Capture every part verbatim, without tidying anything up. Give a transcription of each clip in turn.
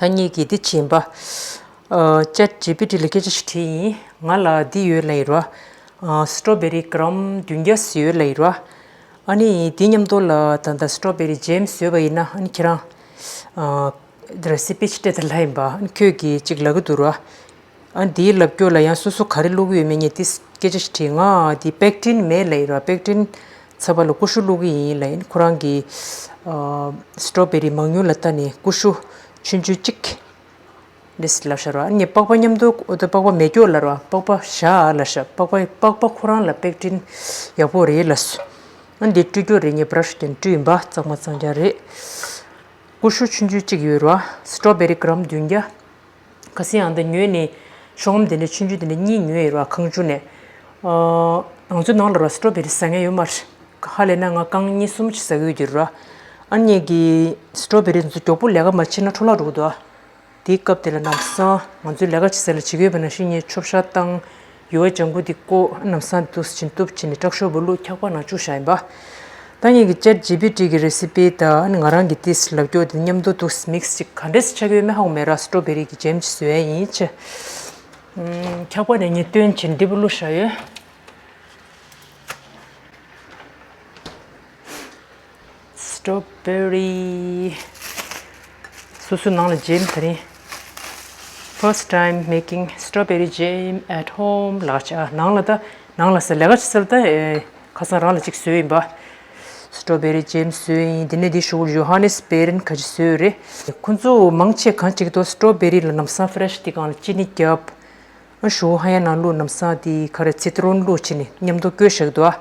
ཨ་ནི་གི་འདི་བྱིན་པ། ཨ། ཅེཊ་ཇི་པི་ཊི་ལ་སྐད་ཆ་ཞིག་དྲིས་ཡིན། ང་ལ་འདི་ཡོད་ལབ་ཡིན་རོ། ཨ། སི་ཊོ་བེ་རི་གྲམ་བདུན་བརྒྱ་ཡོད་ལབ་ཡིན་རོ། ཨ་ནི་འདི་མཉམ་དུ་ལ་ད་ལྟ་སི་ཊོ་བེ་རི་ཇེམ་ཡོད་པ་ཡིན་ན། ཨ་ནི་ཁྱེད་རང་། ཨ། རེ་སི་པི་ཅིག་སྤྲད་དང་ལབ་ཡིན་པ། ཨ་ནི་ཁྱོད་ཀྱིས་ཅིག་ལབ་གི་འདུག་རོ། ཨ་ནི་འདིའི་ལབ་སྐྱོར་ལ་ཡང་སོ་སོ་ག་རེ་བླུགས་ཡོད་མེད་ངས་འདི་སྐད་ཆ་ཞིག་དྲིས། ང་འདི་པེག་ཊིན་མེད་ལབ་ཡིན་རོ། པེག་ཊིན་ཚ་བ་ལ་ཀུ་ཤུ་བླུགས་ཀྱི་ཡིན་ལབ་ཡིན། ཁོ་རང་གིས། ཨ། སི་ཊོ་བེ་རི་མང་ཉུང་ལ་ལྟ་ནས་ཀུ་ཤུ་ཆུང་ཆུང་གཅིག་འདི་ལབ་ཤག་རོ། ཨ་ནི་པགས་པ་མཉམ་དུ། འོ་ད་པགས་པ་མེད་སྐྱོ་ལབ་རོ། པགས་པ་བཞག་ལབ་ཤག་པགས་པ། པགས་པ་ཁོ་རང་ལ་པེག་ཊིན་ཡག་པོ་རེད་ལབ་སོང་། ཨ་ནི་འདི་སྤྲོད་སྐྱོ་རེད། ངས་བྷ་ར་ཤི་དེ་བཀྲུས་ཡིན་པ། གཙང་མ་གཙང་རྐྱང་རེད། ཀུ་ཤུ་ཆུང་ཆུང་གཅིག་ཡོད་རོ། སི་ཊོ་བེ་རི་གྲམ་བདུན་བརྒྱ། ཁ་སང་ཡང་འདི་ཉོས་ནས་ཤོག་ངམ་དེ་འདྲ་ཆུང་ཆུང་དེ་འདྲ་གཉིས་ཉོས་ཡོད་རོ། གང་བྱུང་ནས། ཨ། ང་ཚོའི་ནང་ལ་རོ་སི་ཊོ་བེ་རི་ཟ་མཁན་ཡོད་མ་རེད། ཧ་ལས་ན་ང་རྐང་གཉིས་གསུམ་ཅིག་ཟ་གི་ཡོད་ཀྱི་རོ། ཨ་ནི་གི་སི་ཊོ་བེ་རི་ཚོ་མགྱོགས་པོ་ལས་ཀ་མ་བྱེད་ན་འཕྲོ་བརླག་འགྲོ་གི་འདུག་དེའི་སྐབས་དེ་ལ་ལམ་སང་ང་ཚོའི་ལས་ཀ་བྱེད་ས་ལ་བྱེད་ཀྱི་ཡོད་པ་ནང་བཞིན་ངས་ཆོབ་ཤ་བཏང་། ཡུར་བ་ལྗང་གུ་འདི་བཀོག་ལམ་སང་འདུག་སེ་བྱས་ནས་གཏུབ་བྱས་ནས་དྲག་ཤོས་པོ་བླུགས། འཁྱག་པ་ནང་བཅུག་བཞག་ཡིན་པ། ད་ངེད་ཀྱི་ཅེཊ་ཇི་པི་ཊི་གི་རེ་སི་པི་དང་ང་རང་གི་ཏིས་ལབ་སྐྱོར་དེ་མཉམ་དུ་འདུག་སེ་མིག་སི་ཅིག་ག་འདྲས་སེ་ཆགས་ཀྱི་ཡོད་མེད་ཧ་གོ་མེད་ར། སི་ཊོ་བེ་རི་གི་ཇེམ་ཅིག་བཟོ་ཡ་ཡིན་ཆེ། ཨམ། འཁྱག་པ་ནས་ངས་བཏོན་བྱས་འདི་བུ་བླུགས་བཞག་ཡོད། སི་ཊོ་བེ་རི། སོ་སོའི་ནང་ལ་ཇེམ། དེ་རིང་first time making strawberry jam at home ལབ་བྱས། ཨ། ནང་ལ་ད། ནང་ལ་ཟེར། ལས་ཀ་བྱེད་ས་ལ་ད། ཨེ། ཁ་སང་རང་ལ་ཅིག་བཟོས་ཡིན་པ། སི་ཊོ་བེ་རི་ཇེམ་བཟོས་ཡིན། དེ་ནས་འདི་ཞོ་ཡོ་ཧ་ནེ་སི་བེ་རན་ག་ཅིག་བཟོས་རེད། ཁོ་ཚོ་མང་ཆེ་གང་བྱེད་ཀྱི་འདུག་སི་ཊོ་བེ་རི་ལ་ལམ་སང་ཕེ་རེ་ཤི་དེ་སྒང་ལ་ཅི་ནི་བརྒྱབ། ཨ། ཞོ་ཧ་ཡ་ནང་བླུགས། ལམ་སང་དེ་ག་རེ་ཚི་ཏྲོན་བླུགས་བྱས་ནས་མཉམ་དུ་བསྐོལ་བཞག་འདུག་ཨ།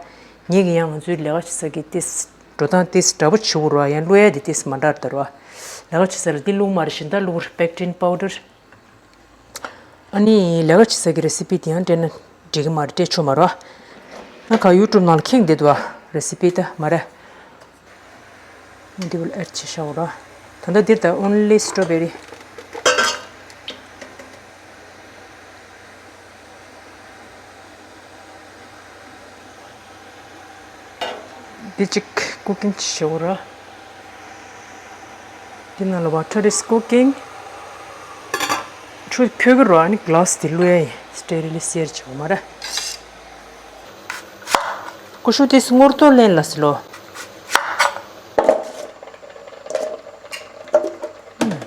ངེད་ཀྱི་ཡང་ང་ཚོའི་ལས་ཀ་བྱེད་ས་གི་ཏིས་འགྲོ་སྟངས་ཏིས་འདྲ་པོ་བྱེད་དགོས་རེད་བ། ཡང་བླུགས་ཡ་དེ་ཏིས་མ་འདྲ་འདྲ་བ། ལས་ཀ་བྱེད་ས་ལ་འདི་བླུགས་མ་རེད། གཞན་དག་བླུགས་རེད། པེག་ཊིན་པའུ་ཌར། ཨ་ནི་ལས་ཀ་བྱེད་ས་གི་རེ་སི་པི་དེ་ཡང་སྤྲད་ན་འགྲིག་གི་མ་རེད། སྤྲད་ཆོག་མ་རེད་བ། ང་ག་ཡུ་ཊུབ་ནང་ལ་ཁེངས་བསྡད་འདུག་བ། རེ་སི་པི་ད་མ་རེད། འདི་བུ་ལ་ཨེཌ་བྱེད་བཞག་ར། ད་ལྟ་འདིར་ད་only strawberry། འདི་གཅིག་ཀུ་ཀིང་བྱེད་བཞག་ར། འདི་ནང་ལ་water is cooking། ཆུ་འཁོལ་གི་ར། ཨ་ནི་གི་ལཱ་སི་དེ་བླུགས་ཡ་ཡིན། སི་ཊེ་རི་ལི་སི་ཡར་བྱེད་དགོས་མ་རེད། ཀུ་ཤུ་དེ་སྔོ་ཏོ་ལེན་ལ་སི་ལོ།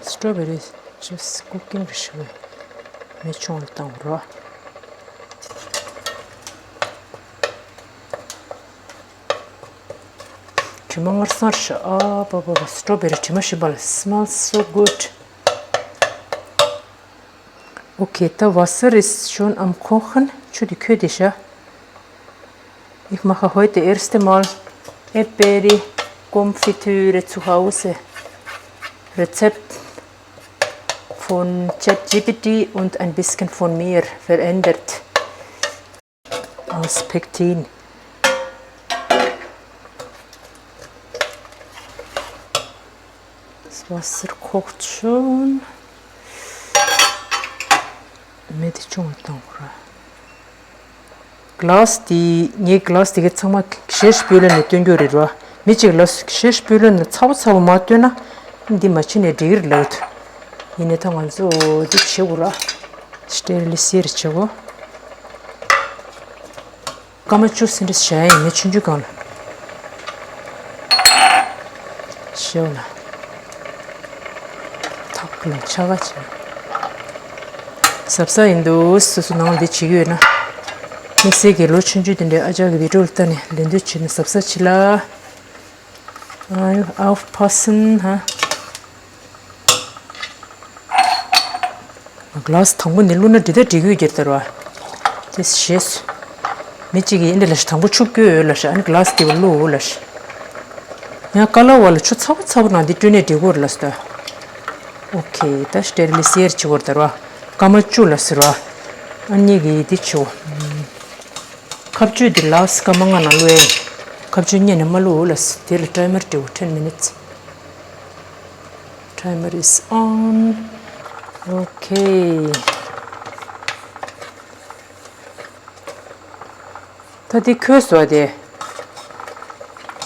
སི་ཊོ་བེ་རི་ཇུས་ཀུ་ཀིང་རེ་ཞུ་བས་མེ་ཆུང་ལ་བཏང་རོགས། དྲི་མ་མངར་སང་རེ་ཤ། ཨ་པ་པ་པ། སི་ཊོ་བེ་རི་དྲི་མ་ཞིམ་པ་ལ། Smells so good. Okay, das Wasser ist schon am Kochen. ཆུ་དེ་འཁོལ་བསྡད་ཤག Ich mache heute erste Mal Erdbeere-Konfitüre zu Hause. Rezept von ChatGPT und ein bisschen von mir verändert. Aus Pektin. Das Wasser kocht schon. མེ་དེ་ཆུང་བ་བཏང་དགོས་ར། གི་ལཱ་སི་དེ། ངའི་གི་ལཱ་སི་དེ་གའི་ཚང་མ་གི་ཤེས་སྤུས་ལེན་ནས་སྟོན་རྒྱུ་རེད་ར། མི་གཅིག་ལ་ཤེས་སྤུས་ལེན་ནས་ཚ་པོ་ཚ་པོ་མ་སྟོན་ན་འདི་མ་བྱིན་ནས་འགྲིག་གི་རེད་ལབ་འདུག་ཡིན་ནའི་ད་ང་ཚོ་འདི་བྱེད་དགོས་ར། སི་ཊེ་རི་ལི་སི་ཡར་བྱེད་དགོས། སྐར་མ་བཅུ་ཟིན་འདྲ་བྱས་ཡིན་ནའི་ཆུང་ཆུང་སྒང་ལ་ཤེའུ་ལ་ཐག་ལ་ཆ་ག་བྱས། གཟབ་གཟབ་ཡིན་འདུག་སོ་སོ་ནང་འདི་བྱེད་ཀྱི་ཡོད་ན། དམིགས་བསལ་གྱི་ལོ་ཆུང་ཆུང་དེ་འདྲའི་ཨ་ཅག་གི་བི་ཌི་ཡོ་ལ་ལྟ་ནས་ལེན་འདོད་བྱས་ན་གཟབ་གཟབ་བྱེད་ལ། Aufpassen, ha. གི་ལཱ་སི་དང་པོ་ནས་བླུགས་ན་འགྲིག་ད་འགྲིག་གི་ཡོད་ཀྱི་རེད་ད་ར། དེ་ཞེས་སུ། མི་གཅིག་གིས་འདི་ལ་ཞིག་དང་པོ་ཆུ་བསྐོལ་ཡོད་ལ་ཞིག་ཨ་ནི་གི་ལཱ་སི་དེ་བ་བླུགས་ལ་ཞིག་ཡང་ཀ་ལ་བ་ལ་ཆུ་ཚ་པོ་ཚ་པོ་ནང་འདི་བཀྲུས་ནས་འགྲིག་གི་རེད་ལ་ཞིག་ད། ཨོ་ཁེ། ད་སི་ཊེ་རི་ལི་སི་ཡར་བྱེད་དགོས་རེད་ད་ར། སྐར་མ་བཅུ་ལ་ཟེར་བ། ཨ་ནི་གི་འདི་བྱེད་དགོས། ཁ་གཅོད་འདི་ལ་སྐར་མ་ལྔ་ནང་བླུགས་ཡ། ཁ་གཅོད་སྔོན་ནས་མ་བླུགས་ལ། དེ་ལ་ཊའི་མར་སྤྲད་དགོས། ten minutes. Timer is on. Okay. ད་འདི་ཁོལ་སོང་བ་དེ།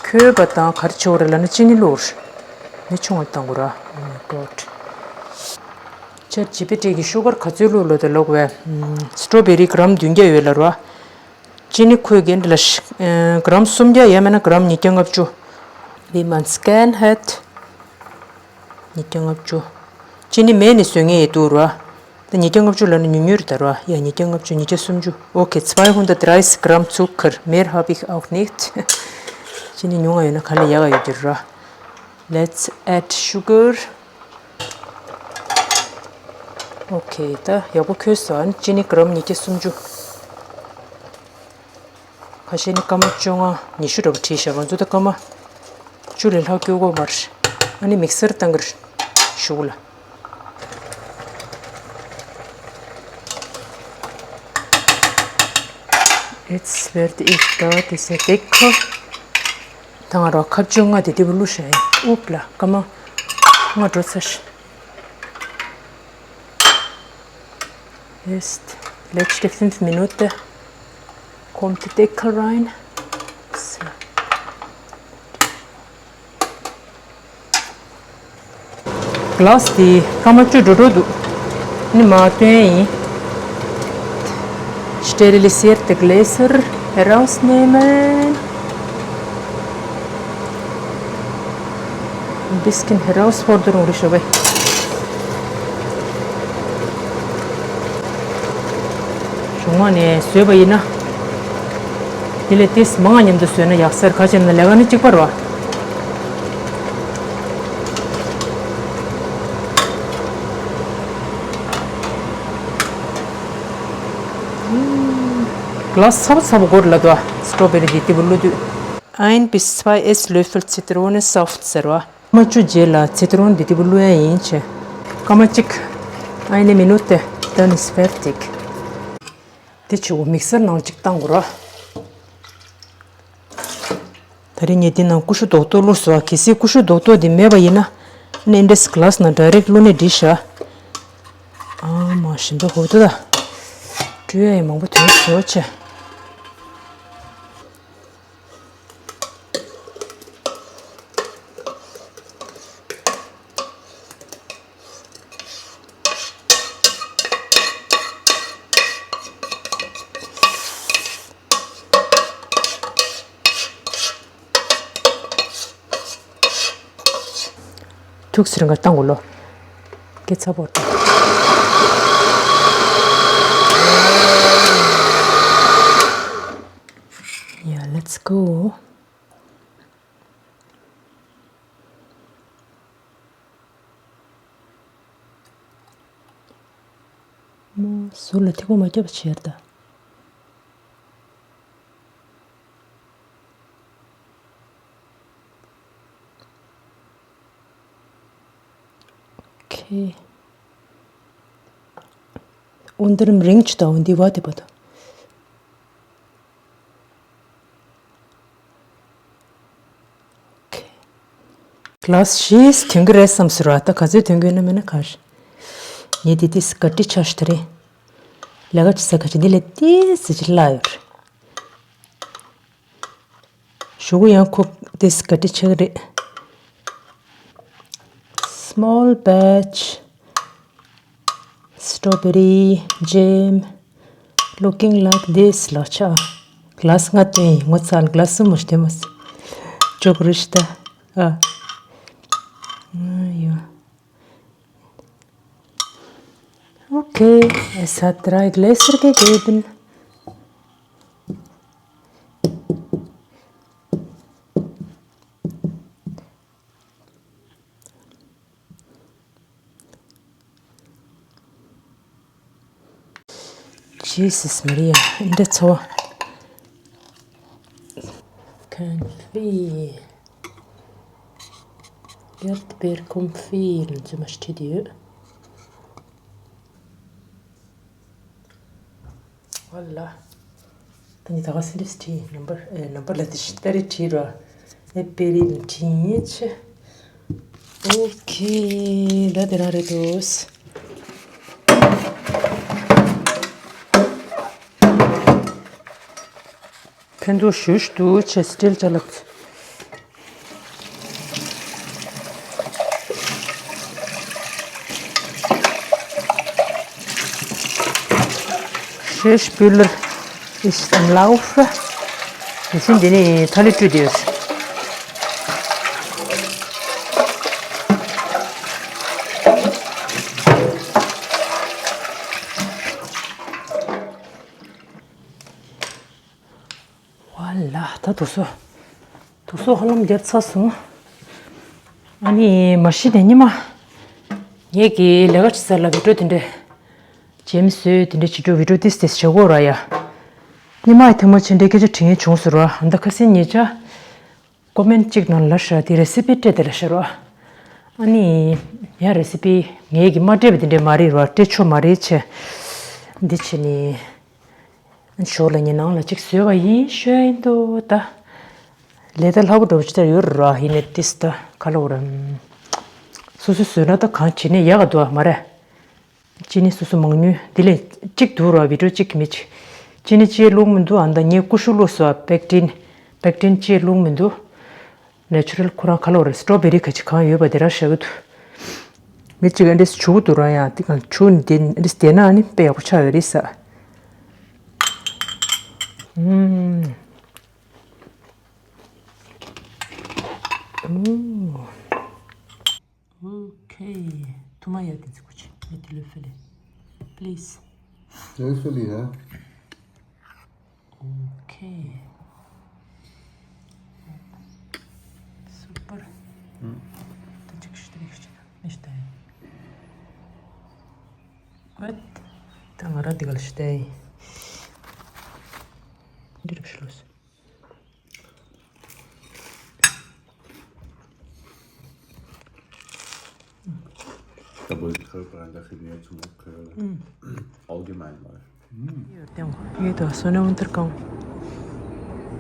ཁོལ་བ་དང་ག་རེ་བྱེད་དགོས་རེད་ལབ་ན་ཅི་ནི་བླུགས། མེ་ཆུང་བ་བཏང་དགོས་ར། Oh my God. ཆར་ཇི་པི་ཊི་གི་ཤུ་གར་ག་ཚོད་བླུགས་ལོ་དེ་ལོག་བས། སི་ཊོ་བེ་རི་གྲམ་བདུན་བརྒྱ་ཡོད་ལ་རོ། ཅི་ནི་ཁོས་གན་དེ་ལ་ཤི་ཨ་གྲམ་སུམ་བརྒྱ་ཡ་མེད་ན་གྲམ་ཉིས་བརྒྱ་ལྔ་བཅུ། Wie man es gern hat. ཉིས་བརྒྱ་ལྔ་བཅུ། ཅི་ནི་མེད་ནི་བཟོས་ངེས་ཡི་འདུག་རོ། ད་ཉིས་བརྒྱ་ལྔ་བཅུ་ལ་ནི་ཉུང་ཉུང་རེད་ད་རོ། ཡ་ཉིས་བརྒྱ་ལྔ་བཅུ། ཉིས་བརྒྱ་སུམ་ཅུ། Okay, zweihundertdreißig Gramm Zucker, mehr habe ich auch nicht. ཅི་ནི་ཉུང་ང་ཡོད་ན་ག་ལ་ཡག་ག་ཡོད་རྒྱུ་རོ། Let's add sugar. Okay, ད་ཡག་པོ་ཁོལ་སོང་། ཅི་ནི་གྲམ་ཉིས་བརྒྱ་སུམ་ཅུ། ཁ་ཤས་ནི་སྐར་མ་བཅོ་ལྔ་ཉི་ཤུ་འདྲ་པོ་བྲིས་ཤག་ང་ཚོ་ད་སྐར་མ་བཅུ་ལས་ལྷག་སྐྱོ་གོ་མར། ཨ་ནི་མིག་སར་བཏང་གིར་ཞུགས་ལ། Jetzt werde ich da diese Deckel. ད་ང་རོ་ཁ་བཅོ་ལྔ་དེ་དེ་བུ་བླུགས་ཤག་ཡིན། ཨུབ་ལ་སྐར་མ་ལྔ་འགྲོ་ཚར་ཤག Jetzt, letzte fünf Minuten kommt die Deckel rein. So. གི་ལཱ་སི་དེ་སྐར་མ་བཅུ་འགྲོ་འགྲོ་འདུག་ནི་མ་སྟོན་ཡིན། Sterilisierte Gläser herausnehmen. Ein bisschen Herausforderung རེད་ཤོག་པས། གཞུག་མ་ནས་བཟོས་པ་ཡིན་ན། དེ་ལས་ཏིས་མང་ང་མཉམ་དུ་བཟོས་ན་ཡག་སར་ག་བྱས་ན་ལས་ཀ་ནི་གཅིག་པ་རེད་བ། གི་ལཱ་སི་ཚ་པོ་ཚ་པོ་དགོས་རེད་ལབ་འདུག་བ། སི་ཊོ་བེ་རི་དེ་དེ་བུ་བླུགས་དུས། Ein bis zwei Esslöffel Zitronensaft ཟེར་བ། སྐར་མ་བཅུ་རྗེས་ལ་ཚི་ཏི་རོན་འདི་ཏི་བུ་བླུག་ཡ་ཡིན་བྱས། སྐར་མ་གཅིག Eine Minute, dann ist fertig. དེ་ཆུ་བོ་མིག་སར་ནང་གཅིག་བཏང་དགོས་ར། ད་རིང་ངས་འདི་ནང་ཀུ་ཤུ་རྡོག་རྡོག་བླུགས་སོང་བ། གལ་སྲིད་ཀུ་ཤུ་རྡོག་རྡོག་འདི་མེད་པ་ཡིན་ན། ཨ་ནི་འདྲས་གི་ལཱ་སི་ནང་ཌའི་རེག་བླུགས་ནས་འགྲིག་ཤག་ཨ་མ་ཞིམ་པོ་གོ་ཐུག་ད། བཀྲུ་ཡ་ཡི་མང་པོ་དོན་བཟོ་བྱས། ཐུགས་སུ་རིང་ག་བཏང་གོ་ལོ། སྐད་ཚ་པོ་ཏོ། Yeah, let's go. མོ་ཟུར་ལ་ཐིགས་པ་མ་བརྒྱབ་པ་བྱས་ད། Okay. Unterm Ring ཆུ་ད་འོན་ཏེ་བ་དེ་པ་ད། གི་ལཱ་སི་བཞི་ཐོན་གི་རེད་བསམ་ཟེར་བ། ད་ག་ཚོད་ཐོན་གི་ཡོད་ན་མེད་ན་ག་རེ། ངས་དེ་ཏིས་ག་ཏི་ཆ་ཤི་ད་རེད། ལས་ཀ་བྱེད་ས་ཁ་ཆེ་འདི་ལས་ཏིས་ཟི་ཅི་ལ་ཡོད་རེད། གཞུག་གུ་ཡང་ཁོ་ཏིས་ག་ཏི་ཆག་གི་རེད། Small batch strawberry jam looking like this ལགས་ཆ། གི་ལཱ་སི་ལྔ་སྟོན་ཡིན། ངོ་ཚ་ལ་གི་ལཱ་སི་གསུམ་མ་ཞིག་སྟོན་མ་སི། ཅོག་རི་ཤི་ད། ཨ། ཨ་ཡོ། Okay, es hat drei Gläser gegeben. Jesus Maria, འདི་ཚོ། Confit. Erdbeerkonfit ལ་འཛུལ་མ་ཞིག་ཁྲིད་དུ་ཡོད། ཝ་ལ། ད་ནི་ད་ག་སེ་རིས་ཁྲིད་ནམ་བར་ཨེ་ནམ་བར་ལ་དེ་ཤི་ཏ་རེ་ཁྲིད་རོ། ཨེ་པེ་རི་ལ་ཁྲིད་ཡིན་ཆེ། Okay, ད་དེ་རང་རེད་འདུག་ཕན་ཚུན་ཞུ་ཞུ་དུ་ཆེ་སི་ཊིལ་ཅ་ལག Frischspüler ist am Laufen. Wir sind in Italien studiert. Voilà, ད་དུ་སོ། དུ་སོ་ཧ་ལམ་བརྒྱབ་ཚར་སོང་། ཨ་ནི་མ་གཞི་ནས་ཉི་མ། ངེད་ཀྱི་ལས་ཀ་བྱེད་ས་ལ་བི་ཌིའོ་དེ་འདྲས། ཇེམ་སོས་དེ་འདྲས་བྱེད་འགྲོ་བི་ཌིའོ་ཏིས་ཏིས་བྱེད་དགོས་ར་ཡ། ཉི་མ་ཡི་ཐེངས་མ་ཆེ་འདྲས་སྐད་ཆ་དྲི་ངེས་བྱུང་སོང་ར། ཨ་ད་ཁ་སང་ཉེ་ཆར། ཀོ་མེན་ཊི་གཅིག་ནང་ལ་ཤར་དེ་རེ་སི་པི་སྤྲད་དེ་ལ་ཤར་རོ། ཨ་ནི། ཡ་རེ་སི་པི་ངེད་ཀྱིས་མ་སྤྲད་པ་དེ་འདྲས་མ་རེད་ར། སྤྲད་ཆོག་མ་རེད་ཆེ། འདི་བྱས་ནི། ཞོར་ལ་ངའི་ནང་ལ་གཅིག་བཟོས་པ་ཡིན་ཤོད་ཡིན་འདུག་ད། ལས་ད་ལྷག་པོ་འགྲོ་ཅི་ལྟར་ཡོད་ར། ཡིན་ནའི་ཏིས་ད་ག་ལ་འོ་ར། སོ་སོ་བཟོས་ན་ད་གང་བྱེད་ནས་ཡག་ག་འདུག་མ་རེད། ཅི་ནི་སོ་སོ་མང་ཉུང་འདི་ལས་གཅིག་འདུག་ར། བི་ཌིའོ་གཅིག་གི་མི་གཅིག་ཅི་ནི་ཅི་བླུགས་མི་འདུག་ཨ་ད་ངས་ཀུ་ཤུ་བླུགས་སོ། པེག་ཏིན། པེག་ཏིན་ཅི་བླུགས་མི་འདུག་ནེ་ཅུ་རལ་ཁོ་རང་ག་ལ་འོ་རེད། སི་ཊོ་བེ་རི་ག་ཅིག་གང་ཡོད་པ་དེ་རང་བཞག་གི་འདུག་མི་གཅིག་ཨ་འདྲས་བྱུག་འདུག་ར། ཡང་དེ་གང་བྱུག་ནི་དེ་ཨ་འདྲས་བསྡད་ན་ཨ་ནི་དཔེ་ཡག་པོ་ཆགས་ཡོད་རེད་ས། ཨུམ། ཨོ། ཨོ་ཁེ། ཐུ་མ་ཡ་དེ་ཚིག་གུ་ཆི་མི་དེ་ལོས་ཕེ་ལེ། Please. Hopefully, yeah. Okay. Super. ད་ཅིག་ཤི་ཏི་རིག་ཤི་ཏི་མི་ཤི་ཏི། Good. ད་ང་རང་འདི་ག་ལ་ཤི་ཏི། འདི་རིག་ཤི་ལོས། Double Coke and the Finish Smoke. ཨུམ། Allgemein mal. ཡོད་དེ་ངོ་ཡོད་དོ་སོ་ནས་འུན་ཐར་གང་།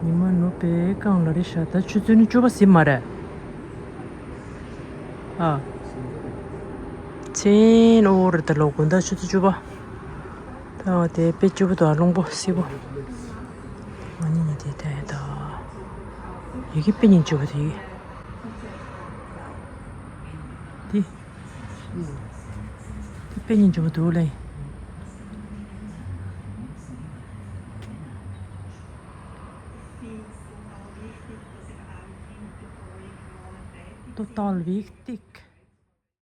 ཉི་མ་ནུབ་པའི་གང་ལ་རེ་ཤ་ད་ཆུ་ཚོད་ནི་བཅུ་པ་ཟིན་མ་རེད། ཨ། ཚེན་ཨོ་རེད་ད་ལོ་དགོན་ད་ཆུ་ཚོད་བཅུ་པ། ད་དེ་དཔེ་སྐྱིད་པོ་དང་རླུང་པོ་བསིལ་པོ། ང་ནི་ངས་དེ་དེ་ད། ཡི་གེ་དཔེ་སྙིང་རྗེ་པོ་དེ་ཡི་གེ། དེ། དེ་དཔེ་སྙིང་རྗེ་པོ་འདུག་ལེ། Total wichtig.